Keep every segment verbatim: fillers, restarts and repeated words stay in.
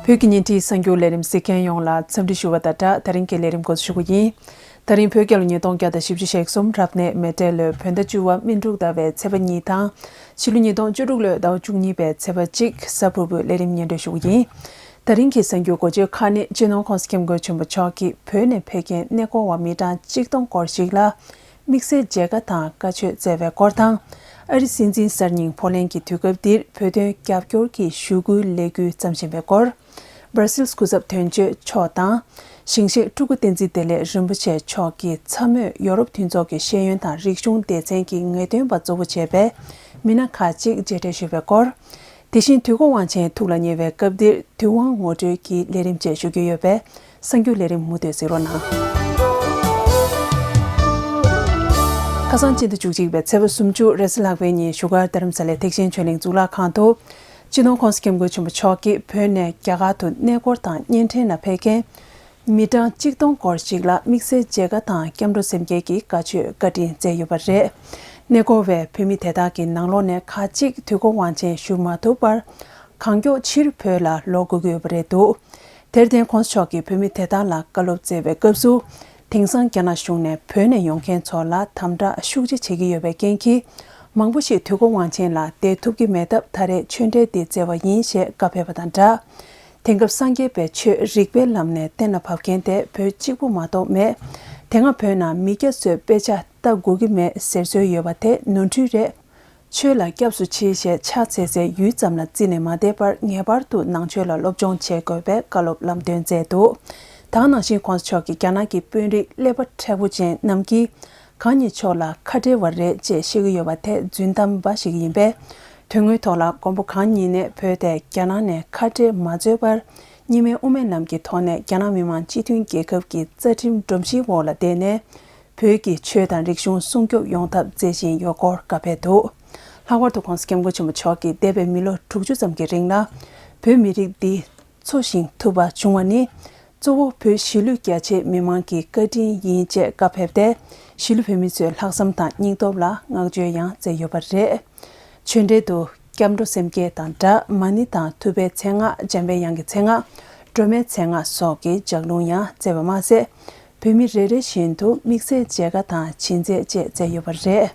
བོད་ཀྱི་བརྙན་འཕྲིན་གསར་འགྱུར་ལས་རིམ་གཟིགས་མཁན་ཡོངས་ལ་འཚམས་འདྲི་ཞུ་བ་དང་སྦྲགས། ད་རིང་གི་ལས་རིམ་འགོ་འཛུགས་ཞུ་གི་ཡིན། ད་རིང་བོད་རྒྱལ་ལོ་ཉིས་སྟོང་བརྒྱ་དང་བཞི་བཅུ་ཞེ་གསུམ་རབ་གནས་མེ་སྤྲེལ་ལོའི་བོད་ཟླ་བཅུ་པ་སྨིན་དྲུག་ཟླ་བའི་ཚེས་པ་གཉིས་དང་། ཕྱི་ལོ་ཉིས་སྟོང་བཅུ་དྲུག་ལོའི་ཟླ་བ་བཅུ་གཉིས་པའི་ཚེས་པ་གཅིག་གཟའ་ཕུར་བུའི་ལས་རིམ་སྙན་སྒྲོན་ཞུ་གི་ཡིན། ད་རིང་གི་གསར་འགྱུར་འགོ་བརྗོད་ཁག་ནི། སྤྱི་ནོར་༸གོང་ས་༸སྐྱབས་མགོན་ཆེན་པོ་མཆོག་གིས་བོད་ནས་ཕེབས་མཁན་གནས་སྐོར་བ་མི་གྲངས་གཅིག་སྟོང་སྐོར་ཞིག་ལ་དམིགས་བསལ་མཇལ་ཁ་དང་བཀའ་ཆོས་སྩལ་བའི་སྐོར་དང་། ཨ་རིའི་སྲིད་འཛིན་གསར་རྙིང་ཕོ་ལན་གྱི་དུས་སྐབས་འདིར་བོད་དོན་རྒྱབ་སྐྱོར་གྱི་ཞུ་སྐུལ་ལས་འགུལ་བརྩམས་བཞིན་པའི་སྐོར། སྦར་སིལ་སྐུ་ཚབ་དོན་གཅོད་མཆོག་དང་། ཞིང་གཤེགས་སྤྲུལ་སྐུ་བསྟན་འཛིན་བདེ་ལེགས་རིན་པོ་ཆེ་མཆོག་གིས་ཚ་མོས་ཡོ་རོབ་མཐུན་ཚོགས་ཀྱི་ཤེས་ཡོན་དང་རིག་གཞུང་སྡེ་ཚན་གྱི་ངེས་སྟོན་པ་གཙོ་བོ་བྱས་པའི་མི་སྣ་ཁག་ཅིག་མཇལ་འཕྲད་ཞུས་པའི་སྐོར། དེ་བཞིན་དུས་འཁོར་དབང་ཆེན་ཐུགས་ལ་ཉེ་བའི་སྐབས་འདིར་དུས་དབང་ངོ་སྤྲོད་ཀྱི་ལས་རིམ་བཅས་ཞུ་རྒྱུ་ཡོད་པས། གསར་འགྱུར་ལས་རིམ་མུ་མཐུད་གཟིགས་རོགས་གནང་། ཁ་སང་སྤྱི་ཟླ་བཅུ་གཅིག་པའི་ཚེས་པ་སུམ་ཅུ་རེས་གཟའ་ལྷག་པའི་ཉིན་བཞུགས་སྒར་རྡ་རམ་ས་ལའི་ཐེག་ཆེན་ཆོས་གླིང་གཙུག་ལག་ཁང་དུ། སྤྱི་ནོར་༸གོང་ས་༸སྐྱབས་མགོན་ཆེན་པོ་མཆོག་གིས་བོད་ནས་རྒྱ་གར་དུ་གནས་སྐོར་དང་བརྙན་འཕྲིན་ལ་ཕེབས་མཁན་མི་གྲངས་གཅིག་སྟོང་སྐོར་ཞིག་ལ་དམིགས་བསལ་མཇལ་ཁ་དང་སྐྱབས་འགྲོ་སེམས་བསྐྱེད་ཀྱི་བཀའ་ཆོས་བཀའ་དྲིན་སྩལ་ཡོད་པ་རེད། གནས་སྐོར་བས་བོད་མི་དེ་དག་གིས་ནང་ལོགས་ནས་ཁ་ཅིག་དུས་འཁོར་དབང་ཆེན་ཞུ་མ་ཐུབ་པར་གང་མགྱོགས་ཕྱིར་བོད་ལ་ལོག་དགོས་ཀྱི་ཡོད་པ་རེད་འདུག་དེར་བརྟེན་༸གོང་ས་མཆོག་གིས་བོད་མི་དེ་དག་ལ་བཀའ་སློབ་སྩལ་བའི་སྐབས་སུ། དེང་སང་རྒྱ་ནག་གཞུང་ནས་བོད་ནས་ཡོང་མཁན་ཚོ་ལ་དམ་དྲག་ཤུགས་ཆེ་བྱེད་ཀྱི་ཡོད་པའི་རྐྱེན་གྱིས། མང་པོ་ཞིག་དུས་འཁོར་དབང་ཆེན་ལ་བསྡད་ཐུབ་ཀྱི་མེད་སྟབས། ད་རེས་ཆོས་འབྲེལ་འདི་བསྩལ་བ་ཡིན་ཞེས་བཀའ་ཕེབས་པ་དང་སྦྲགས། དེང་སྐབས་སངས་རྒྱས་པའི་ཆོས་རིག་པའི་ལམ་ནས་གཏན་ལ་ཕབ་མཁན་དེ་བོད་གཅིག་པུ་མ་གཏོགས་མེད། དེ་སྔ་བོད་ནང་མི་སྐྱ་ཚོས་དཔེ་ཆ་ལྟ་དགོས་ཀྱི་མེད་ཟེར་སྲོལ་ཡོད་པ་དེ་ནོར་འཁྲུལ་རེད། ཆོས་ལ་སྐྱབས་སུ་མཆི་ཞེས་ཕྱག་འཚལ་སའི་ཡུལ་ཙམ་ལ་བརྩིས་ནས་མ་བསྡད་པར། ངེས་པར་དུ་ནང་ཆོས་ལ་སློབ་སྦྱོང་བྱེད་དགོས་པའི་བཀའ་སློབ་ལམ་སྟོན་མཛད་འདུག་ད་ག་ནང་བཞིན་༸གོང་ས་མཆོག་གིས་རྒྱ་ནག་གི་དཔོན་རིགས་ཀླད་པ་མཁྲེགས་པོ་ཅན་རྣམས་ཀྱིས་གང་ཉིད་མཆོག་ལ་ཁ་བྲལ་བ་རེད་ཅེས་བཤད་ཀྱི་ཡོད་པ་དེ་རྫུན་གཏམ་འབའ་ཞིག་ཡིན་པས། དོན་དངོས་ཐོག་ལ་མགོན་པོ་གང་ཉིད་ནས་བོད་དེ་རྒྱ་ནག་ནས་ཁ་བྲལ་མ་འཛོལ་བར། གཉིས་སྨན་དབུ་མའི་ལམ་གྱི་ཐོག་ནས་རྒྱ་ནག་མི་དམངས་སྤྱི་མཐུན་རྒྱལ་ཁབ་ཀྱི་རྩ་ཁྲིམས་སྒྲོམ་གཞིའི་འོག་ལ་བསྡད་ནས། བོད་ཀྱི་ཆོས་དང་རིག་གཞུང་སྲུང་སྐྱོབ་ཡོང་ཐབས་མཛད་བཞིན་ཡོད་སྐོར་བཀའ་ཕེབས་འདུག་ལྷག་པར་དུ་༸གོང་ས་༸སྐྱབས་མགོན་ཆེན་པོ་མཆོག་གིས་འདས་པའི་མི་ལོ་དྲུག་ཅུ་ཙམ་གྱི་རིང་ལ། བོད་མི་རིགས་འདི་འཚོ་ཞིང་ཐུབ་པ་བྱུང་བ་ནི། གཙོ་བོ་བོད་གཞིས་ལུས་རྒྱ་ཆེའི་མི་མང་གི་བཀའ་དྲིན་ཡིན་ཅེས་བཀའ་ཕེབས་ཏེ། གཞིས་ལུས་བོད་མི་ཚོའི་ལྷག་བསམ་དང་སྙིང་སྟོབས་ལ་བསྔགས་བརྗོད་ཡང་མཛད་ཡོད་པ་རེད། ཆོས་འབྲེལ་དུ། སྐྱབས་འགྲོ་སེམས་བསྐྱེད་དང་སྦྲགས། མ་ཎི་དང་ཐུབ་པའི་མཚན་སྔགས། འཇམ་པའི་དབྱངས་ཀྱི་མཚན་སྔགས། སྒྲོལ་མའི་མཚན་སྔགས་སོགས་ཀྱི་ལྗགས་ལུང་ཡང་བསྩལ་བ་མ་ཟད། བོད་མི་རེ་རེ་བཞིན་དུ་དམིགས་བསལ་མཇལ་ཁ་དང་བྱིན་རྫས་བཅས་བསྩལ་ཡོད་པ་རེད།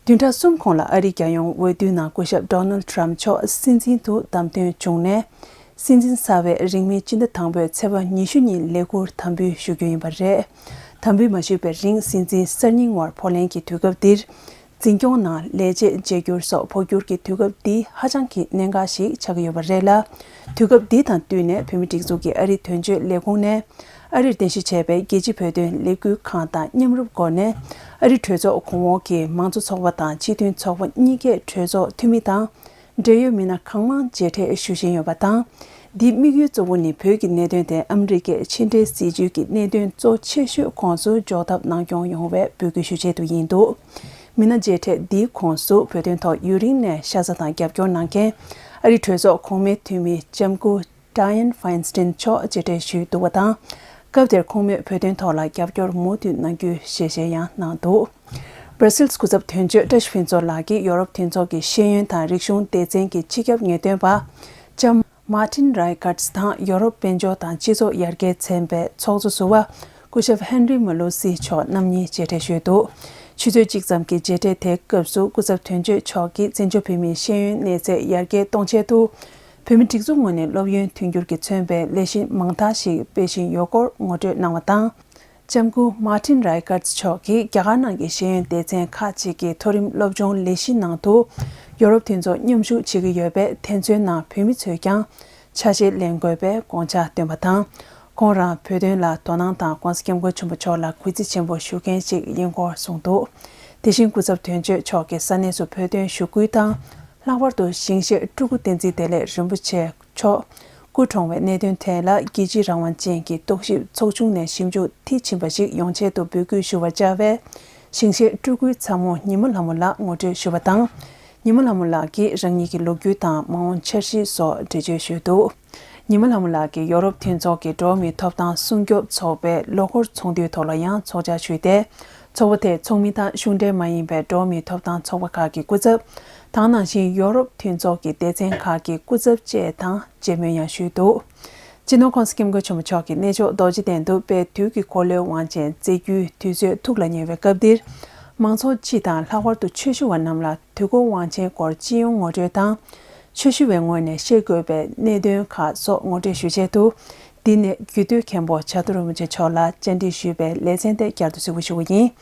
བདུན་ཕྲག་གསུམ་གོང་ལ་ཨ་རིའི་རྒྱལ་ཡོངས་འོས་བསྡུའི་ནང་སྐུ་ཞབས་Donald Trump མཆོག་སྲིད་འཛིན་དུ་བདམས་ཐོན་བྱུང་ནས། སྲིད་འཛིན་གསར་པས་རིང་མིན་སྤྱི་ཟླ་དང་པོའི་ཚེས་པ་ཉི་ཤུ་ཉིན་ལས་ཁུར་དམ་འབུལ་ཞུ་རྒྱུ་ཡིན་པ་རེད། དམ་འབུལ་མ་ཞུས་པའི་རིང་སྲིད་འཛིན་གསར་རྙིང་བར་ཕོ་ལྷན་གྱི་དུས་སྐབས་འདིར། འཛིན་སྐྱོང་ནང་ལས་བྱེད་བརྗེ་བསྒྱུར་སོགས་འཕོ་འགྱུར་གྱི་དུས་སྐབས་འདི་ཧ་ཅང་གི་གནད་འགག་ཞིག་ཆགས་ཀྱི་ཡོད་པ་རེད་ལ། དུས་སྐབས་འདི་དང་བསྟུན་ནས་བོད་མིའི་སྒྲིག་འཛུགས་ཀྱི་ཨ་རིའི་དོན་གཅོད་ལས་ཁུངས་ནས། ཨ་རིར་རྟེན་གཞི་བྱས་པའི་རྒྱལ་སྤྱིའི་བོད་དོན་ལས་འགུལ་ཁང་དང་མཉམ་རུབ་སྒོ་ནས། ཨ་རིའི་གྲོས་ཚོགས་གོང་འོག་གི་མང་གཙོ་ཚོགས་པ་དང་སྤྱི་མཐུན་ཚོགས་པ་གཉིས་ཀའི་གྲོས་ཚོགས་འཐུས་མི་དང་། འབྲེལ་ཡོད་མི་སྣ་གང་མང་མཇལ་འཕྲད་ཞུ་བཞིན་ཡོད་པ་དང་། འདིའི་དམིགས་ཡུལ་གཙོ་བོ་ནི་བོད་ཀྱི་གནད་དོན་དེ་ཨ་མི་རི་ཀའི་ཕྱི་འབྲེལ་སྲིད་ཇུས་ཀྱི་གནད་དོན་གཙོ་ཆེ་ཤོས་ཁོངས་སུ་འཇོག་ཐབས་གནང་སྐྱོང་ཡོང་བའི་འབོད་སྐུལ་ཞུ་ཆེད་དུ་ཡིན་འདུག་མི་སྣ་མཇལ་འཕྲད་འདིའི་ཁོངས་སུ་བོད་དོན་ཐོག་ཡུན་རིང་ནས་ཤ་ཚ་དང་རྒྱབ་སྐྱོར་གནང་མཁན། ཨ་རིའི་གྲོས་ཚོགས་གོང་མའི་འཐུས་མི་ལྕམ་སྐུ་Dianne Feinstein མཆོག་མཇལ་འཕྲད་ཞུས་འདུག་པ་དང་། སྐབས་དེར་ཁོང་མོས་བོད་དོན་ཐོག་ལ་རྒྱབ་སྐྱོར་མུ་མཐུད་གནང་རྒྱུའི་ཞལ་བཞེས་ཡང་གནང་འདུག Brussels སྐུ་ཚབ་དོན་གཅོད་བཀྲ་ཤིས་ཕུན་ཚོགས་ལགས་ཀྱིས་ཡོ་རོབ་མཐུན་ཚོགས་ཀྱི་ཤེས་ཡོན་དང་རིག་གཞུང་སྡེ་ཚན་གྱི་སྤྱི་ཁྱབ་ངེས་སྟོན་པ་ལྕམ་Martine Reicherts དང་ཡོ་རོབ་དཔལ་འབྱོར་དང་སྤྱི་ཚོགས་ཡར་རྒྱས་ཚན་པའི་ཚོགས་གཙོ་ཟུར་པ་སྐུ་ཞབས་Henri Mouloussi མཆོག་རྣམ་གཉིས་མཇལ་འཕྲད་ཞུས་འདུག་ཆུ་ཚོད་གཅིག་ཙམ་གྱི་མཇལ་འཕྲད་དེའི་སྐབས་སུ་སྐུ་ཚབ་དོན་གཅོད་མཆོག་གིས་བཙན་བྱོལ་བོད་མིའི་ཤེས་ཡོན་གནས་ཚད་ཡར་རྒྱས་གཏོང་ཆེད་དུ། བོད་མིའི་སྒྲིག་འཛུགས་ངོས་ནས་སློབ་ཡོན་མཐུན་འགྱུར་གྱིས་མཚོན་པའི་ལས་གཞི་མང་དག་ཞིག་སྤེལ་བཞིན་ཡོད་སྐོར་ངོ་སྤྲོད་གནང་བ་དང་། ལྕམ་སྐུ་Martine Reicherts མཆོག་གིས་རྒྱ་གར་ནང་གི་ཤེས་ཡོན་སྡེ་ཚན་ཁག་ཅིག་གི་མཐོ་རིམ་སློབ་སྦྱོང་ལས་གཞི་ནང་དུ་ཡོ་རོབ་མཐུན་ཚོགས་མཉམ་ཞུགས་བྱེད་ཀྱི་ཡོད་པས། དེ་ཚོའི་ནང་བོད་མི་ཚོས་ཀྱང་ཆ་ཤས་ལེན་དགོས་པའི་དགོངས་འཆར་བཏོན་པ་དང་། ཁོང་རང་བོད་དོན་ལ་དོ་སྣང་དང་༸གོང་ས་༸སྐྱབས་མགོན་ཆེན་པོ་མཆོག་ལ་གུས་བརྩི་ཆེན་པོ་ཞུ་མཁན་ཞིག་ཡིན་སྐོར་གསུངས་འདུག་དེ་བཞིན་སྐུ་ཚབ་དོན་གཅོད་མཆོག་གིས་ས་གནས་སུ་བོད་དོན་ཞུ་སྐུལ་དང་། ལྷག་པར་དུ་ཞིང་གཤེགས་སྤྲུལ་སྐུ་བསྟན་འཛིན་བདེ་ལེགས་རིན་པོ་ཆེ་མཆོག་སྐུ་གྲོངས་པའི་གནད་དོན་ཐད་ལ་རྒྱལ་སྤྱིའི་རང་དབང་ཅན་གྱི་རྟོག་ཞིབ་ཚོགས་ཆུང་ནས་ཞིབ་འཇུག་མཐིལ་ཕྱིན་པ་ཞིག་ཡོང་ཆེད་དུ་འབོད་སྐུལ་ཞུ་བར་བཅར་བའི་ཞིང་གཤེགས་སྤྲུལ་སྐུའི་ཚ་མོ་ཉི་མ་ལྷ་མོ་ལགས་ངོ་སྤྲོད་ཞུས་པ་དང་། ཉི་མ་ལྷ་མོ་ལགས་ཀྱིས་རང་ཉིད་ཀྱི་ལོ་རྒྱུས་དང་མ་འོངས་འཆར་གཞི་སོགས་འགྲེལ་བརྗོད་ཞུས་འདུག་ཉི་མ་ལྷ་མོ་ལགས་ཀྱིས་ཡོ་རོབ་མཐུན་ཚོགས་ཀྱི་འགྲོ་བ་མིའི་ཐོབ་ཐང་སྲུང་སྐྱོབ་ཚོགས་པའི་ལོ་འཁོར་ཚོགས་འདུའི་ཐོག་ལ་ཡང་ཚོགས་བཅར་ཞུས་ཏེ། ཚོགས་པ་དེས་ཚོགས་མི་དང་གཞུང་འབྲེལ་མ་ཡིན་པའི་འགྲོ་བ་མིའི་ཐོབ་ཐང་ཚོགས་པ་ཁག་གི་སྐུ་ཚབ། ད་ག་ནང་བཞིན་ཡོ་རོབ་མཐུན་ཚོགས་ཀྱི་སྡེ་ཚན་ཁག་གི་སྐུ་ཚབ་བཅས་དང་མཇལ་མོལ་ཡང་ཞུས་འདུག། སྤྱི་ནོར་༸གོང་ས་༸སྐྱབས་མགོན་ཆེན་པོ་མཆོག་གིས་གནས་མཆོག་རྡོ་རྗེ་གདན་དུ་དཔལ་དུས་ཀྱི་འཁོར་ལོའི་དབང་ཆེན་རྩེ་རྒྱུའི་དུས་ཚོད་ཐུགས་ལ་ཉེ་བའི་སྐབས་འདིར། མང་ཚོགས་སྤྱི་དང་ལྷག་པར་དུ་ཆོས་ཞུ་བ་རྣམས་ལ་དུས་འཁོར་དབང་ཆེན་སྐོར་སྤྱི་ཡོངས་ངོ་སྤྲོད་དང་། ཆོས་ཞུ་བའི་ངོས་ནས་ཤེས་དགོས་པའི་གནད་དོན་ཁག་སོགས་ངོ་སྤྲོད་ཞུ་ཆེད་དུ། འདི་ནས་རྒྱུད་སྟོད་མཁན་པོ་བྱ་དུར་རིན་པོ་ཆེ་མཆོག་ལ་བཅར་འདྲི་ཞུས་པའི་ལེ་ཚན་དེ་བསྐྱར་དུ་གཟིགས་པ་ཞུ་བ་ཡིན།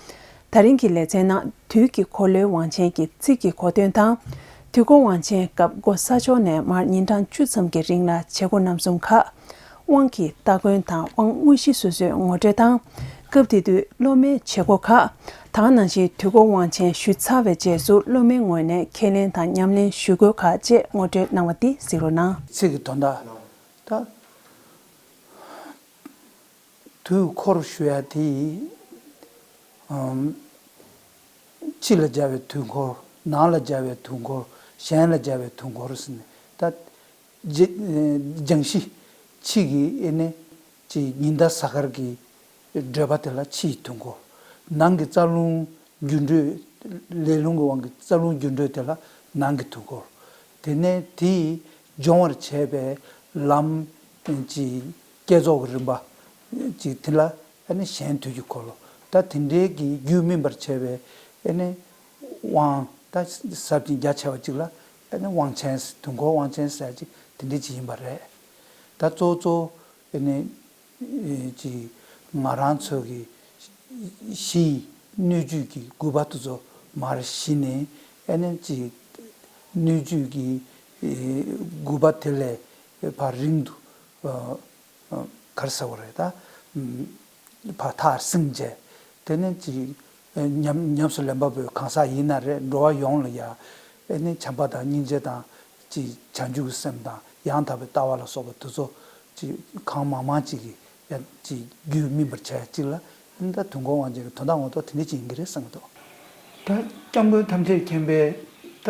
ད་རིང་གི་ལེ་ཚན་ནང་དུས་ཀྱི་འཁོར་ལོའི་དབང་ཆེན་གྱི་ཚིག་གི་གོ་དོན་དང་། དུས་འཁོར་དབང་ཆེན་སྐབས་འགོ་ས་ཕྱོགས་ནས་མར་ཉིན་གྲངས་བཅུ་ཙམ་གྱི་རིང་ལ་བྱེད་སྒོ་རྣམ་གསུམ་ཁག། དབང་གི་སྟ་གོན་དང་དབང་དངོས་གཞི་སོ་སོའི་ངོ་སྤྲོད་དང་། སྐབས་དེ་དུས་སློབ་མའི་བྱེད་སྒོ་ཁག། ད་ག་ནང་བཞིན་དུས་འཁོར་དབང་ཆེན་ཞུས་ཚར་བའི་རྗེས་སུ་སློབ་མའི་ངོས་ནས་ཁས་ལེན་དང་ཉམས་ལེན་ཞུ་དགོས་ཁག་བཅས་ངོ་སྤྲོད་གནང་བ་འདི་གཟིགས་རོགས་གནང་། ཚིག་གི་དོན་དག་ད། དུས་འཁོར་ཞུ་ཡ་དེ། ཨམ། ཕྱི་ལ་སྦྱར་བའི་དུས་འཁོར། ནང་ལ་སྦྱར་བའི་དུས་འཁོར། གཞན་ལ་སྦྱར་བའི་དུས་འཁོར་ཟེར་ནས་ད། རྗེ། སྦྱང་གཞི། ཕྱི་གི་ཨེ་ནི། ཅིག་ཉི་ཟླ་གཟའ་སྐར་གྱི་བགྲོད་པ་དེ་ལ་ཕྱིའི་དུས་འཁོར། ནང་གི་རྩ་རླུང་འགྱུར་འགྲོས། ལས་རླུང་གི་དབང་གིས་རྩ་རླུང་འགྱུར་འགྲོས་དེ་ལ་ནང་གི་དུས་འཁོར། དེ་ནས་དེས་སྦྱོང་བར་བྱེད་པའི་ལམ་གྱི་བསྐྱེད་རྫོགས་ཀྱི་རིམ་པ་ཅིག་དེ་ལ་ཨ་ནི་གཞན་དུས་ཀྱི་འཁོར་ལོ། ད་དེ་འདྲའི་གི་རྒྱུད་སྨིན་པར་བྱེད་པའི་ཨ་ནི་དབང་ད་ཟབ་ཅིང་རྒྱ་ཆེ་བ་ཅིག་ལ་ཨ་ནི་དབང་ཆེན། དུས་འཁོར་དབང་ཆེན་ཟེར་ཅིག་དེ་འདྲའི་ཅིག་ཡིན་པ་རེད། ད་གཙོ་བོ་གཙོ་བོ་ཨ་ནི། ཅིག་ང་རང་ཚོ་གི་གཞི་ཡི་སྣོད་བཅུད་ཀྱི་དགུ་པ་དེ་ཚོ་མར་གཞི་ནས་ཨ་ནི་ཅིག་སྣོད་བཅུད་ཀྱི་དགུ་པ་དེ་ལས་ཕར་རིང་དུ་ག་རེ་ཟེར་བ་རེད་ད། ཕར་ཐག་བསྲིངས་བྱས། དེ་ནས་ཅིག་ཉམས་ཉམས་སུ་ལེན་པ་པོའི་གང་ཟག་ཡིན་ན་རེད། འགྲོ་བ་ཡོངས་ལ་ཡ་ཨེ་ནི་བྱམས་པ་དང་སྙིང་རྗེ་དང་། ཅིག་བྱང་ཆུབ་ཀྱི་སེམས་དང་ཡང་དག་པའི་ལྟ་བ་ལ་སོགས་པ་དེ་ཚོ་ཅིག་གང་མང་མང་ཅིག་གིས་ཡང་ཅིག་རྒྱུད་སྨིན་པར་བྱས་ཅིག་ལ། ཨེ་ནི་ད་དུས་འཁོར་དབང་ཆེན་གྱི་དོན་དག་ངོ་ཐོག་དེ་འདྲ་ཅིག་ཡིན་གྱི་རེད་བསམ་གྱི་འདུག། ད་སྐྱབས་མགོན་ཐམས་ཅད་མཁྱེན་པས་ད་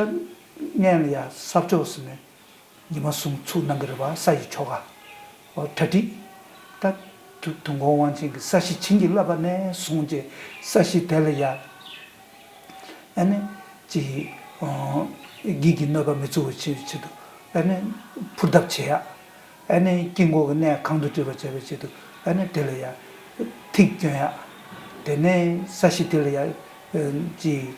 སྔོན་ལ་ཡ་ས་ཕྱོགས་ཟེར་ནས་ཉི་མ་གསུམ་ཚུགས་གནང་གི་རེད་པ། ས་ཡི་ཆོ་ག། ཨོ་གྲ་སྒྲིག། ད་དུ་དུས་འཁོར་དབང་ཆེན་གྱི་ས་གཞི་བྱིན་གྱིས་བརླབས་པ་ནས་བཟུང་བྱས་ས་གཞི་དེ་ལ་ཡ། ཨ་ནི་ཅིག་ཨོ་གིས་ཀྱི་གནོད་པ་མི་ཚུགས་པ་བྱེད་ཆེད་དུ་ཨ་ནི་ཕུར་གདབ་བྱེད་ཡ། ཨ་ནི་དཀྱིལ་འཁོར་གྱི་གནས་གང་དུ་སྒྲིབ་པར་བྱ་བའི་ཆེད་དུ་ཨ་ནི་དེ་ལ་ཡ་ཐིག་བསྐྱོན་ཡ། དེ་ནས་ས་གཞི་དེ་ལ་ཡ་ཅིག་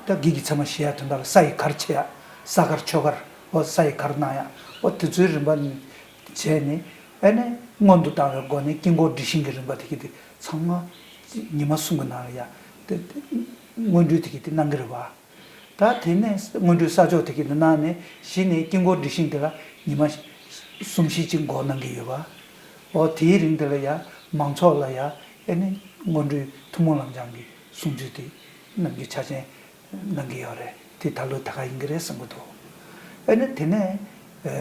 ད་གིས་ཀྱི་ཚད་མ་བཞི་ཡ་དོན་དག་ལ་ས་ཡི་གར་བྱེད་ཡ། ས་གར་ཆོས་གར། ཨོ་ས་ཡི་གར་གནང་ཡ། ཨོ་དེ་ཚོའི་རིམ་པ་བྱས་ནས་ཨ་ནི་སྔོན་དུ་བཏང་བའི་སྒོ་ནས་དཀྱིལ་འཁོར་སྒྲིག་ཤིང་གི་རིམ་པ་དེ་གི་དེ་ཚང་མ་ཉི་མ་གསུམ་གྱི་ནང་ལ་ཡ་དེ་སྔོན་འགྲོའི་དེ་གི་དེ་གནང་གི་རེད་པ། ད་དེ་ནས་སྔོན་འགྲོའི་ས་ཕྱོགས་དེ་གི་དེ་གནང་ནས་གཞི་ནས་དཀྱིལ་འཁོར་སྒྲིག་ཤིང་དེ་ལ་ཉི་མ་གསུམ་བཞི་ཅིག་འགོར་གནང་གི་ཡོད་པ། ཨོ་དེའི་རིང་དེ་ལ་ཡ་མང་ཚོགས་ལ་ཡ་ཨ་ནི་སྔོན་འགྲོའི་ཐུན་མོང་ལམ་སྦྱང་གི་གསུང་ཆོས་དེ་གནང་རྒྱུ་ཆ་ཅན་གནང་གི་ཡོད་རེད། དེ་ད་ལོ་ད་ག་ཡིན་གྱི་རེད་བསམ་གྱི་འདུག། ཨ་ནི་དེ་ནས་ཨ་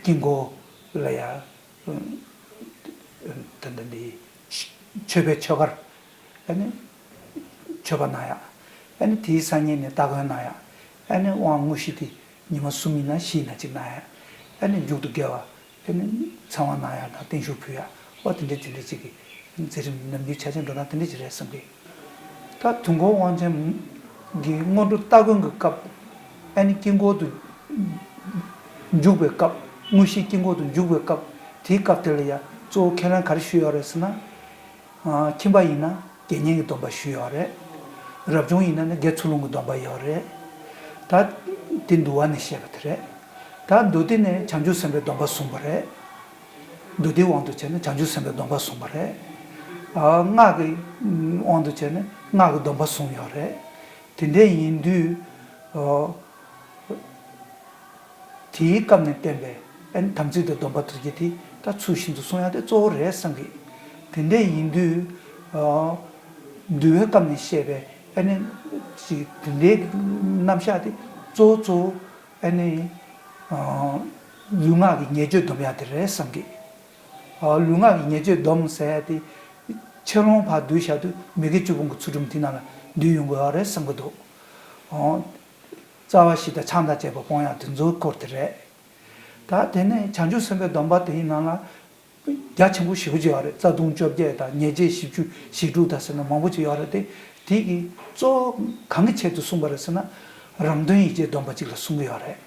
དཀྱིལ་འཁོར་ལ་ཡ་ད་ལྟ་འདི་མཆོད་པའི་ཆོ་གར་ཨ་ནི་མཆོད་པ་གནང་ཡ། ཨ་ནི་དེའི་སང་ཉིན་ནས་སྟ་གོན་གནང་ཡ། ཨ་ནི་དབང་དངོས་གཞི་དེ་ཉི་མ་གསུམ་ཡིན་ན་བཞི་ཡིན་ན་གཅིག་གནང་ཡ། ཨ་ནི་མཇུག་ཏུ་དགེ་བ། ཨ་ནི་ཚེ་དབང་གནང་ཡ་དང་བརྟན་བཞུགས་ཕུལ་ཡ། ཨོ་དེ་འདྲ་དེ་འདྲ་ཅིག་གི་མཛད་རིམ་ནམ་རྒྱུན་ཆ་ཆེན་འགྲོ་སྟངས་དེ་འདྲ་ཅིག་རེད་བསམ་གི། ད་དུས་འཁོར་དབང་ཆེན་གྱི་སྔོན་འགྲོ་སྟ་གོན་གྱི་སྐབས་ཨ་ནི་དཀྱིལ་འཁོར་དུ་འཇུག་པའི་སྐབས། དངོས་གཞི་དཀྱིལ་འཁོར་དུ་འཇུག་པའི་སྐབས་དེའི་སྐབས་དེ་ལ་ཡ་གཙོ་བོ་ཁས་ལེན་ག་རེ་ཞུས་ཡོད་རེད་ཟེར་ན། ཨ་ཁྱིམ་པ་ཡིན་ན་དགེ་བསྙེན་གྱི་སྡོམ་པ་ཞུས་ཡོད་རེད། རབ་བྱུང་ཡིན་ན་ནི་དགེ་ཚུལ་སློང་གི་སྡོམ་པ་ཡོད་རེད། ད་དེ་འདུལ་བ་ནས་བཤད་པ་དེ་རེད། ད་མདོ་སྡེ་ནས་བྱང་ཆུབ་སེམས་དཔའི་སྡོམ་པ་གསུངས་པ་རེད། མདོ་སྡེའི་དབང་དུ་བྱས་ན་བྱང་ཆུབ་སེམས་དཔའི་སྡོམ་པ་གསུངས་པ་རེད། ཨ་སྔགས་ཀྱི་དབང་དུ་བྱས་ན་སྔགས་ཀྱི་སྡོམ་པ་གསུངས་ཡོད་རེད། དེ་འདྲ་ཡིན་དུས་ཨ། དེའི་སྐབས་ནས་བསྟན་པའི་ཨ་ནི་དམ་ཚིག་དང་སྡོམ་པ་དེ་གྱད་དེ་ད་ཚུལ་བཞིན་དུ་སྲུང་ཡ་དེ་གཙོ་བོ་རེད་བསམ་གི། དེ་འདྲ་ཡིན་དུས་ཨ་འདུལ་བའི་སྐབས་ནས་བཤད་པའི་ཨ་ནི་ཅིག་དེ་འདྲའི་རྣམ་གཞག་དེ་གཙོ་བོ་གཙོ་བོ་ཨ་ནི་ཨ་ལུས་ངག་གི་ཉེས་སྤྱོད་སྡོམ་ཡ་དེ་རེད་བསམ་གི། ཨ་ལུས་ངག་གི་ཉེས་སྤྱོད་སྡོམ་ཟེར་ཡ་དེ་ཆེ་ལོང་བར་བསྡུས་བཞག་དུས་མི་དགེ་བཅུ་སྤོང་གི་ཚུལ་ཁྲིམས་དེ་ནང་ལ་འདུས་ཡོང་གི་ཡོད་རེད་བསམ་གི་འདུག། ཨ། རྩ་བ་བཞི་དང་ཆང་དང་བཅས་པ་སྤོང་ཡག་དེ་ཚོའི་སྐོར་དེ་རེད། ད་དེ་ནས་བྱང་ཆུབ་སེམས་དཔའི་སྡོམ་པ་དེའི་ནང་ལ་རྒྱ་ཆེན་པོ་ཞེ་པོ་ཅིག་ཡོད་རེད། རྩ་ལྟུང་བཅོ་བརྒྱད་དང་ཉེས་བྱས་བཞི་བཅུ་ཞེ་དྲུག་དང་ཟེར་ན་མང་པོ་ཅིག་ཡོད་རེད་དེ། དེ་གི་གཙོ་བོ་གང་གི་ཆེད་དུ་གསུངས་པ་རེད་ཟེར་ན། རང་དོན་ཡིད་བྱེད་སྡོམ་པ་གཅིག་ལ་གསུང་གི་ཡོད་རེད།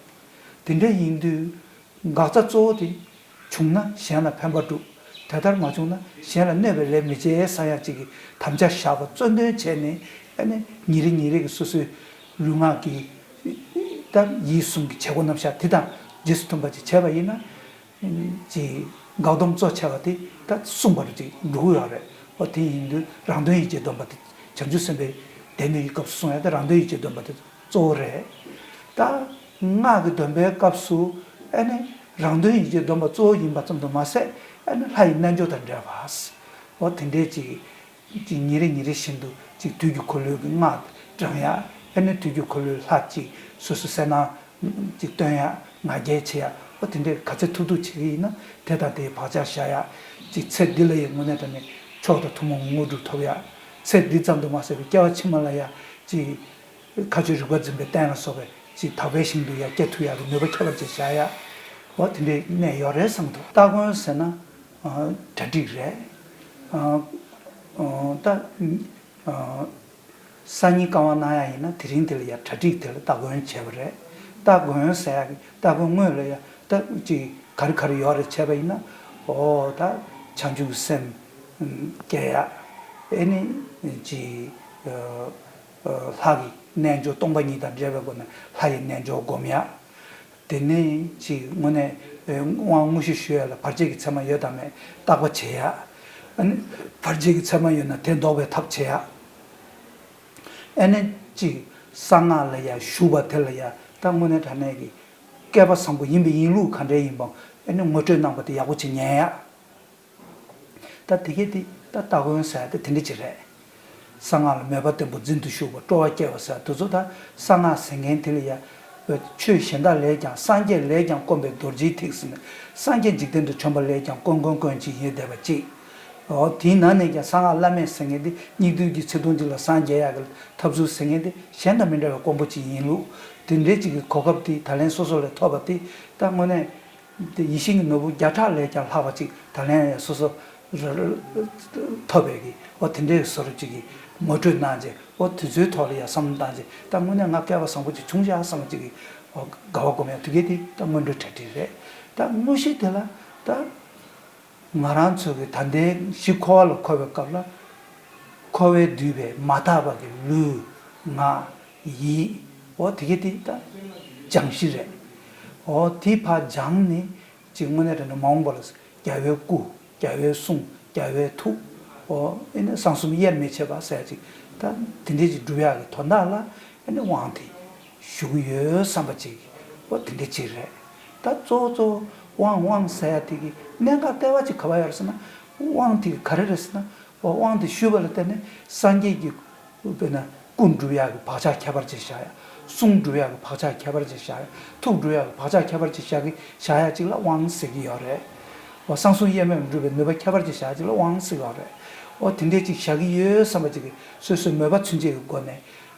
དེ་འདྲ་ཡིན་དུས། འགག་རྩ་གཙོ་བོ་དེ། བྱུང་ན་གཞན་ལ་ཕན་པ་སྒྲུབ། དེ་ལྟར་མ་བྱུང་ན་གཞན་ལ་གནོད་པའི་ལས་མི་བྱེད་ཟེར་ཡག་ཅིག་གི་དམ་བཅའ་བཞག་པ་གཙོ་འདོན་བྱས་ནས། ཨ་ནི་ཉིན་རེ་ཉིན་རེ་གི་སོ་སོའི་ལུས་ངག་གི་ད་ཡིད་གསུམ་གྱི་བྱེད་སྒོ་རྣམ་གཞག་དེ་དང་རྗེས་སུ་མཐུན་པ་ཅིག་བྱས་པ་ཡིན་ན། ཅིག་འགག་སྡོམ་གཙོ་ཆེ་བ་དེ་ད་གསུངས་པ་རུ་ཅིག་འགྲོ་གི་ཡོད་རེད། འོ་དེ་ཡིན་དུས་རང་དོན་ཡིད་བྱེད་སྡོམ་པ་དེ་བྱང་ཆུབ་སེམས་དཔའི་སྡེ་སྣོད་ཀྱི་སྐབས་སུ་གསུངས་ཡ་དེ་རང་དོན་ཡིད་བྱེད་སྡོམ་པ་དེ་གཙོ་བོ་རེད། ད་སྔགས་ཀྱི་སྡོམ་པའི་སྐབས་སུ་ཨ་ནི་རང་དོན་ཡིད་བྱེད་སྡོམ་པ་གཙོ་བོ་ཡིན་པ་ཙམ་དུ་མ་ཟད། ཨ་ནི་ལྷ་ཡི་རྣལ་འབྱོར་དང་འབྲེལ་བ། འོ་དེ་འདྲའི་ཅིག་ཅིག་ཉིན་རེ་ཉིན་རེ་བཞིན་དུ་ཅིག་དུས་ཀྱི་འཁོར་ལོའི་གི་སྔགས་བགྲང་ཡ། ཨ་ནི་དུས་ཀྱི་འཁོར་ལོའི་ལྷ་ཅིག་སོ་སོ་གསལ་སྣང་ཅིག་སྟོན་ཡ། ང་རྒྱལ་བྱེད་ཡ། ཨོ་དེ་འདྲའི་ག་ཚད་ཐུབ་ཐུབ་བྱེད་ཀྱི་ཡིན་ན་དེ་དང་དེའི་བག་ཆགས་བཞག་ཡ། ཅིག་ཚེ་འདི་ལ་ཡི་དངོས་གནས་དྲང་གནས་མཆོག་དང་ཐུན་མོང་དངོས་གྲུབ་ཐོབ་ཡ། ཚེ་འདི་ཙམ་དུ་མ་ཟད་པའི་སྐྱེ་བ་ཕྱི་མ་ལ་ཡ་ཅིག་མཁའ་སྤྱོད་རིག་པ་འཛིན་པའི་རྟེན་ལ་སོགས་པའི་ཅིག་དག་པའི་ཞིང་དུ་ཡ་སྐྱེ་ཐུབ་ཡ་གི་ནུས་པ་ཁྱད་པར་ཅན་བཞག་ཡ། ཨོ་དེ་འདྲའི་གནད་ཡོད་རེད་བསམ་འདུག་སྟ་གོན་ཟེར་ན། ཨ། གྲ་སྒྲིག་རེད། ཨ། ཨ། ད། ཨ། སང་ཉིན་བསྐང་བ་གནང་ཡ་ཡིན་ན་དེ་རིང་དེ་ལ་ཡ་གྲ་སྒྲིག་དེ་ལ་སྟ་གོན་བྱས་པ་རེད། སྟ་གོན་ཟེར་ཡ་གི་སྟ་གོན་སྔོན་ལ་ཡ་ད་ཅིག་ག་རེ་ག་རེ་ཡོད་རེད་བྱས་པ་ཡིན་ན། ཨོ་ད་བྱང་ཆུབ་སེམས་སྐྱེ་ཡ། ཨེ་ནི་ཅིག་ཨ། ཨ། ལྷ་གི་རྣལ་འབྱོར་སྟོང་པ་ཉིད་དང་འབྲེལ་བའི་སྒོ་ནས་ལྷ་ཡི་རྣལ་འབྱོར་སྒོམ་ཡ། དེ་ནས་ཅིག་དངོས་གནས་དབང་དངོས་གཞི་ཞུ་ཡ་ལ་བར་ཆད་ཀྱི་མཚན་མ་ཡོད་དམ་མེད་བརྟག་པ་བྱེད་ཡ། ཨ་ནི་བར་ཆད་ཀྱི་མཚན་མ་ཡོད་ན་དེ་ཟློག་པའི་ཐབས་བྱེད་ཡ། ཨ་ནི་ཅིག་གསང་སྔགས་ལ་ཡ་ཞུགས་པ་དེ་ལ་ཡ་ད་དངོས་གནས་དྲང་གནས་ཀྱི་སྐལ་པ་བཟང་པོ་ཡིན་པའི་ཡིན་ལུགས་ག་འདྲ་ཡིན་པའང་ཨ་ནི་ངོ་སྤྲོད་གནང་པ་དེ་ཡག་པོ་ཅིག་ཉན་ཡ། ད་དེ་གས་དེ་ད་སྟ་གོན་ཟེར་ཡ་དེ་དེ་འདྲ་ཅིག་རེད། གསང་སྔགས་ལ་མོས་པ་བརྟན་པོ་འཛིན་དུ་ཞུགས་པ་སྤྲོ་བ་སྐྱེ་བ་ཟེར་དེ་ཚོ་ད་གསང་སྔགས་ཟེར་མཁན་དེ་ལ་ཡ། ཆོས་གཞན་དག་ལས་ཀྱང་སངས་རྒྱས་ལས་ཀྱང་དཀོན་པའི་རྡོ་རྗེའི་ཐིག་ཟེར་ནས་སངས་རྒྱས་འཇིག་རྟེན་དུ་བྱོན་པ་ལས་ཀྱང་དཀོན་དཀོན་དཀོན་ཅིག་ཡོད་བསྡད་པ་ཅིག་འོ་དེའི་ནང་ནས་ཀྱང་གསང་སྔགས་བླ་མེད་ཟེར་མཁན་དེ་སྙིགས་དུས་ཀྱི་ཚེ་ཐུང་གཅིག་ལ་སངས་རྒྱས་ཡག་གི་ཐབས་ཚུལ་ཟེར་མཁན་དེ་གཞན་དང་མི་འདྲ་བའི་དཀོན་པོ་ཅིག་ཡིན་ལུགས། དེ་འདྲའི་ཅིག་གི་གོ་སྐབས་དེ་ད་ལན་སོ་སོ་ལ་ཐོབ་པ་དེ་ད་དངོས་གནས། དེ་ཡིད་བཞིན་གྱི་ནོར་བུ་བརྒྱ་ཕྲག་ལས་ཀྱང་ལྷག་པ་ཅིག་ད་ལན་ཡང་སོ་སོ་ཐོབ་པའི་གི་འོ་དེ་འདྲའི་བཟོ་འདྲ་ཅིག་གི་ངོ་སྤྲོད་གནང་རྗེས་འོ་དེ་ཚོའི་ཐོག་ལ་ཡང་བསམ་བློ་བཏང་རྗེས་ད་དངོས་གནས་ང་སྐལ་བ་བཟང་པོ་ཅིག་བྱུང་ཤག་བསམ་པ་ཅིག་གི་འོ་དགའ་བ་སྒོམ་ཡ་དེ་གས་དེ་ད་སྔོན་འགྲོའི་གྲ་སྒྲིག་རེད། ད་དངོས་གཞི་དེ་ལ་ད་ང་རང་ཚོ་གི་ད་ལྟའི་གཞི་འཁོར་བ་ལ་འཁོར་བའི་སྐབས་ལ་འཁོར་བས་བསྡུས་པའི་མ་དག་པ་གི་ལུས་ངག་ཡིད་འོ་དེ་གས་དེ་ད་སྦྱང་གཞི་རེད། འོ་དེ་ཕར་སྦྱངས་ནས། ཅིག་དངོས་གནས་དྲང་གནས་མ་འོངས་པ་ལ་རྒྱལ་བའི་སྐུ། རྒྱལ་བའི་གསུང་། རྒྱལ་བའི་ཐུགས། ཨོ་ཨེ་ནས་གསང་གསུམ་དབྱེར་མི་ཕྱེད་པ་ཟེར་ཅིག་ད་དེ་འདྲས་ཅིག་སྒྲུབ་ཡག་གི་དོན་དག་ལ་ཨེ་ནས་དབང་དེ་ཞུ་གི་ཡོད་བསམ་པ་ཅིག་ཨོ་དེ་འདྲས་ཅིག་རེད། ད་གཙོ་བོ་གཙོ་བོ་དབང་དབང་ཟེར་ཡ་དེ་གི་གནད་འགག་ལྟེ་བ་ཅིག་ག་པར་ཡོད་རེད་ཟེར་ན། དབང་དེ་གི་ག་རེ་རེད་ཟེར་ན། ཨོ་དབང་དེ་ཞུས་པ་ལ་བརྟེན་ནས་སངས་རྒྱས་ཀྱི་དཔེར་ན། སྐུ་འགྲུབ་ཡག་གི་བག་ཆགས་ཁྱད་པར་ཅན་བཞག་ཡ། གསུང་འགྲུབ་ཡག་གི་བག་ཆགས་ཁྱད་པར་ཅན་བཞག་ཡ། ཐུགས་འགྲུབ་ཡག་གི་བག་ཆགས་ཁྱད་པར་ཅན་བཞག་གི་བཞག་ཡ་ཅིག་ལ་དབང་ཟེར་གི་ཡོད་རེད། འོ་གསང་གསུམ་དབྱེར་མེད་འགྲུབ་པའི་ནུས་པ་ཁྱད་པར་ཅན་བཞག་ཡ་ཅིག་ལ་དབང་ཟེར་གི་ཡོད་རེད། འོ་དེ་འདྲས་ཅིག་བཞག་གི་ཡོད་བསམ་པ་ཅིག་གི་སོ་སོའི་མོས་པ་ཚུན་ཆད་ཀྱི་སྒོ་ནས་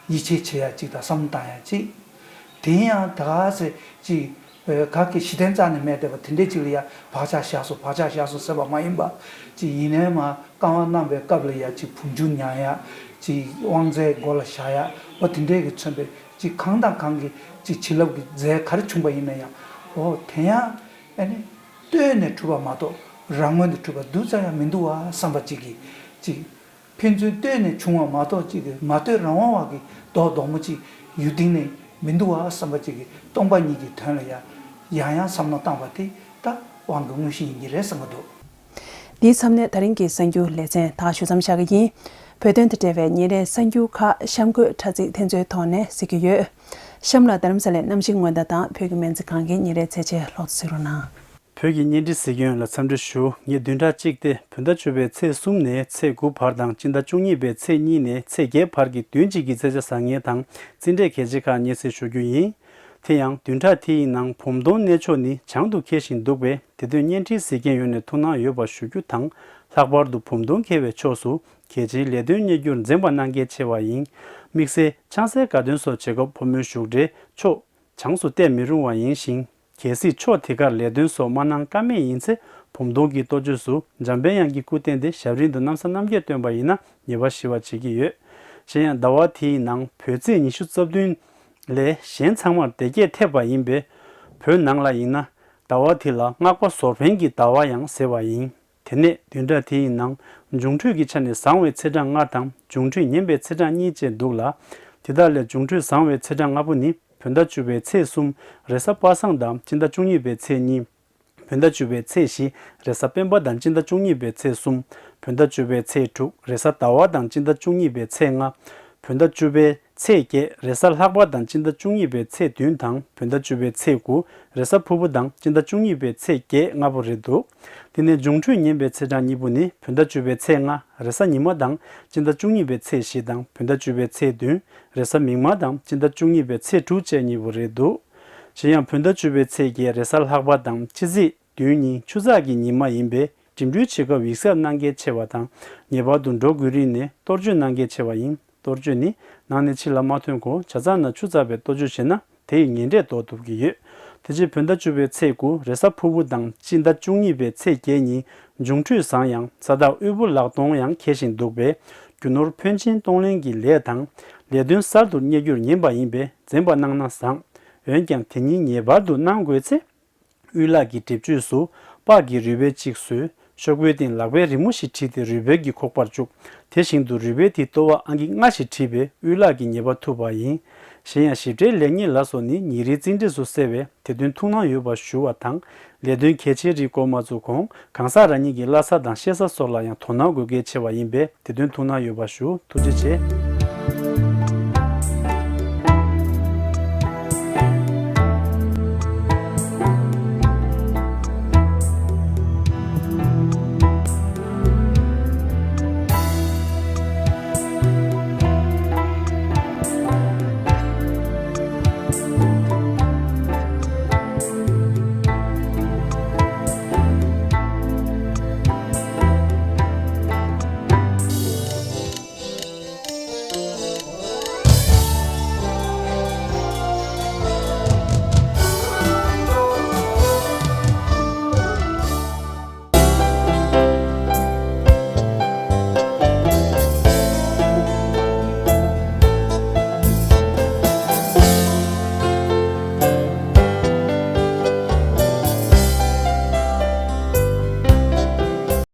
ཡིད་ཆེས་བྱེད་ཡ་ཅིག་དང་བསམ་བློ་བཏང་ཡ་ཅིག་དེ་ཡང་ད་ག་ཟེ་ཅིག་བོད་ག་གི་གཞི་རྟེན་རྩ་ནས་མེད་བསྡད་པ་དེ་འདྲས་ཅིག་ལ་ཡ་བག་ཆགས་བཞག་སོང་བག་ཆགས་བཞག་སོང་ཟེར་བ་མ་ཡིན་པ། ཅིག་ཡིན་ནའི་མ་བསྐང་བ་གནང་བའི་སྐབས་ལ་ཡ་ཅིག་བུམ་ཆུ་མྱང་ཡ། ཅིག་དབང་རྫས་མགོ་ལ་བཞག་ཡ། འོ་དེ་འདྲས་ཀྱི་མཚོན་པའི་ཅིག་གང་དང་གང་གི་ཅིག་བྱིན་རླབས་ཀྱི་རྫས་ག་རེ་བྱུང་པ་ཡིན་ན་ཡང་འོ་དེ་ཡང་ཨ་ནི་ལྟོས་ནས་གྲུབ་པ་མ་གཏོགས་རང་ངོས་ནས་གྲུབ་པ་རྡུལ་ཙམ་ཡང་མི་འདུག་བ་བསམ་པ་ཅིག་གི་ཅིག་ཕན་ཚུན་ལྟོས་ནས་བྱུང་བ་མ་གཏོགས་ཅིག་གི་མ་ལྟོས་རང་དབང་བ་གི་རྡོག་རྡོག་མོ་ཅིག་ཡུལ་སྟེང་ནས་མི་འདུག་བ་བསམ་པ་ཅིག་གི་སྟོང་པ་ཉིད་ཀྱི་དོན་ལ་ཡང་ཡང་ཡང་བསམ་བློ་བཏང་བ་དེ་ད་དབང་གི་དངོས་གཞི་ཡིན་གྱི་རེད་བསམ་གྱི་འདུག་འདིའི་མཚམས་ནས་ད་རིང་གི་གསར་འགྱུར་ལེ་ཚན་ད་ཞུ་མཚམས་བཞག་གི་ཡིན། བོད་དོན་དང་འབྲེལ་བའི་ཉིན་རེའི་གསར་འགྱུར་ཁག་གཤམ་འཁོད་དྲ་ཚིགས་དེ་ཚོའི་ཐོག་ནས་གཟིགས་ཀྱི་ཡོད། གཤམ་ལ་རྡ་རམ་ས་ལའི་གནམ་གཤིས་སྔོན་བརྡ་དང་བོད་ཀྱི་སྨན་རྩིས་ཁང་གི་ཉིན་རེའི་ཚེས་ཆའི་ལོ་ཐོ་གཟིགས་རོགས་གནང་། བོད་ཀྱི་བརྙན་འཕྲིན་གཟིགས་མཁན་ལ་འཚམས་འདྲི་ཞུ། ངས་བདུན་ཕྲག་གཅིག་སྟེ་བོད་ཟླ་བཅུ་པའི་ཚེས་གསུམ་ནས་ཚེས་དགུ་བར་དང་སྤྱི་ཟླ་བཅུ་གཉིས་པའི་ཚེས་གཉིས་ནས་ཚེས་བརྒྱད་བར་གྱི་བདུན་གཅིག་གི་རྩེད་ཆ་ཟ་མཁན་དང་རྩེད་འགྲན་གལ་ཆེ་ཁག་སྙན་སེང་ཞུ་རྒྱུ་ཡིན། དེ་ཡང་བདུན་ཕྲག་དེའི་ནང་བུམ་སྡོང་གནས་མཆོག་ནི་བྱང་དུ་འཁེལ་བཞིན་འདུག་པས། དེ་དོན་བརྙན་འཕྲིན་གཟིགས་མཁན་ཡོངས་ནས་ཐུགས་སྣང་ཡོད་པ་ཞུ་རྒྱུ་དང་། ལྷག་པར་དུ་བུམ་སྡོང་འཁེལ་བའི་ཕྱོགས་སུ་གལ་ཆེའི་ལས་དོན་གཉེར་རྒྱུར་འཛེམ་པ་གནང་གལ་ཆེ་བ་ཡིན། དམིགས་བསལ་ཆང་སའི་དགའ་སྟོན་སོགས་བྱེད་སྐབས་ཕོ་མོའི་བཞུགས་གྲལ་ཕྱོགས་གྲངས་སུ་བལྟས་མི་རུང་བ་ཡིན་ཞིང་། གལ་སྲིད་ཕྱོགས་དེ་གར་ལས་དོན་སོགས་མ་གནང་ཀ་མེད་ཡིན་ཚེ། བུམ་སྡོང་གི་གཏོ་བཅོས་སུ་འཇམ་པའི་དབྱངས་ཀྱི་སྐུ་བསྟན་ཏེ་ཞབས་རིམ་དུ་གནམ་ས་གནམ་རྒྱས་བཏོན་པ་ཡིན་ན་ཉེས་པ་ཞི་བ་བྱེད་ཀྱི་ཡོད། གཞན་ཡང་ཟླ་བ་དེའི་ནང་བོད་ཚེས་ཉི་ཤུ་རྩ་བདུན་ལས་གཞན་ཚང་མར་དེ་གྱད་ཐེབས་པ་ཡིན་པས། བོད་ནང་ལ་ཡིན་ན་ཟླ་བ་དེ་ལ་སྔགས་པ་ཟོར་ཕེན་གྱི་ཟླ་བ་ཡང་ཟེར་བ་ཡིན། དེ་ནས་བདུན་ཕྲག་དེའི་ནང་འབྱུང་འཕྲོད་ཀྱི་ཆ་ནས་བཟང་བའི་ཚེས་གྲངས་ལྔ་དང་འབྱུང་འཕྲོད་ངན་པའི་ཚེས་གྲངས་གཉིས་བཅས་འདུག་ལ། དེ་དག་ལས་འབྱུང་འཕྲོད་བཟང་བའི་ཚེས་གྲངས་ལྔ་པོ་ནི། བོད་ཟླ་བཅུ་པའི་ཚེས་གསུམ་རེས་གཟའ་པ་སངས་དང་སྤྱི་ཟླ་བཅུ་གཉིས་པའི་ཚེས་གཉིས། བོད་ཟླ་བཅུ་པའི་ཚེས་བཞི་རེས་གཟའ་སྤེན་པ་དང་སྤྱི་ཟླ་བཅུ་གཉིས་པའི་ཚེས་གསུམ། བོད་ཟླ་བཅུ་པའི་ཚེས་དྲུག་རེས་གཟའ་ཟླ་བ་དང་སྤྱི་ཟླ་བཅུ་གཉིས་པའི་ཚེས་ལྔ། བོད་ཟླ་བཅུ་པའི་ཚེས་བརྒྱད་རེས་གཟའ་ལྷག་པ་དང་སྤྱི་ཟླ་བཅུ་གཉིས་པའི་ཚེས་བདུན་དང་བོད་ཟླ་བཅུ་པའི་ཚེས་དགུ་རེས་གཟའ་ཕུར་བུ་དང་སྤྱི་ཟླ་བཅུ་གཉིས་པའི་ཚེས་བརྒྱད་ལྔ་པོ་རེད་འདུག་དེ་ནས་འབྱུང་འཕྲོད་ངན་པའི་ཚེས་གྲངས་གཉིས་པོ་ནི་བོད་ཟླ་བཅུ་པའི་ཚེས་ལྔ་རེས་གཟའ་ཉི་མ་དང་སྤྱི་ཟླ་བཅུ་གཉིས་པའི་ཚེས་བཞི་དང་བོད་ཟླ་བཅུ་པའི་ཚེས་བདུན་རེས་གཟའ་མིག་དམར་དང་སྤྱི་ཟླ་བཅུ་གཉིས་པའི་ཚེས་དྲུག་བཅས་གཉིས་པོ་རེད་འདུག་གཞན་ཡང་བོད་ཟླ་བཅུ་པའི་ཚེས་བརྒྱད་རེས་གཟའ་ལྷག་པ་དང་སྤྱི་ཚེས་བདུན་ཉིན་ཆུ་ཚགས་ཀྱི་ཉི་མ་ཡིན་པས་འགྲིམ་འགྲུལ་བྱེད་སྐབས་ཡིག་ཚད་གནང་གལ་ཆེ་བ་དང་ངེས་པར་དུ་འགྲོ་དགོས་རིགས་ནས་གཏོར་སྐྱོན་གནང་གལ་ཆེ་བ་ཡིན། གཏོར་སྐྱོན་ནི་ནང་ནས་ཕྱི་ལ་མ་ཐོན་གོང་ཇ་ཚགས་ནང་ཆུ་ཚགས་པའི་གཏོར་སྐྱོན་བྱས་ན་དེ་ཡི་ངན་འབྲས་ལྡོག་ཐུབ་ཀྱི་ཡོད། དེ་རྗེས་བོད་ཟླ་བཅུ་པའི་ཚེས་དགུ་རེས་གཟའ་ཕུར་བུ་དང་སྤྱི་ཟླ་བཅུ་གཉིས་པའི་ཚེས་བརྒྱད་ཉིན་འབྱུང་འཕྲོད་བཟང་ཡང་ས་བདག་དབུལ་པོ་ལག་སྟོང་ཡང་འཁེལ་བཞིན་འདུག་པས་རྒྱུ་ནོར་ཕོན་ཆེན་གཏོང་ལེན་གྱི་ལས་དང་ལས་དོན་གསར་དུ་གཉེར་རྒྱུར་ཉན་པ་ཡིན་པས་འཛེམ་པ་གནང་ན་བཟང་། འོན་ཀྱང་དེ་ཉིད་ངེས་པར་དུ་གནང་དགོས་ཚེ། དབུལ་ལག་གི་སྒྲིབ་བཅོས་སུ་སྤགས་ཀྱི་རུས་སྦལ་གཅིག་བཟོས། ཤོག་བུའི་སྟེང་ལག་པའི་རི་མོ་ཞིག་བྲིས་ཏེ་རུས་སྦལ་གྱི་ཁོག་པར་བཅུག་དེ་བཞིན་དུ་རུས་སྦལ་དེའི་ལྟོ་བ་ཨང་ཀི་ལྔ་ཞིག་བྲིས་པས་དབུལ་ལག་གི་ཉེས་པ་ཐུབ་པ་ཡིན། གཞན་ཡང་ཞིབ་ཕྲའི་ལེགས་ཉེས་ལ་སོགས་ནི་ཉིན་རེའི་བརྩིས་འབྲས་སུ་གསལ་བས་དེ་དོན་ཐུགས་སྣང་ཡོད་པ་ཞུ་བ་དང་། ལས་དོན་གལ་ཆེའི་རིགས་བསྐོར་མ་ཚུགས་གོང་གང་ཟག་རང་ཉིད་ཀྱི་བླ་གཟའ་དང་གཤེད་གཟའ་སོགས་ལ་ཡང་དོ་སྣང་དགོས་གལ་ཆེ་བ་ཡིན་པས་དེ་དོན་ཐུགས་སྣང་ཡོད་པ་ཞུ། ཐུགས་རྗེ་ཆེ།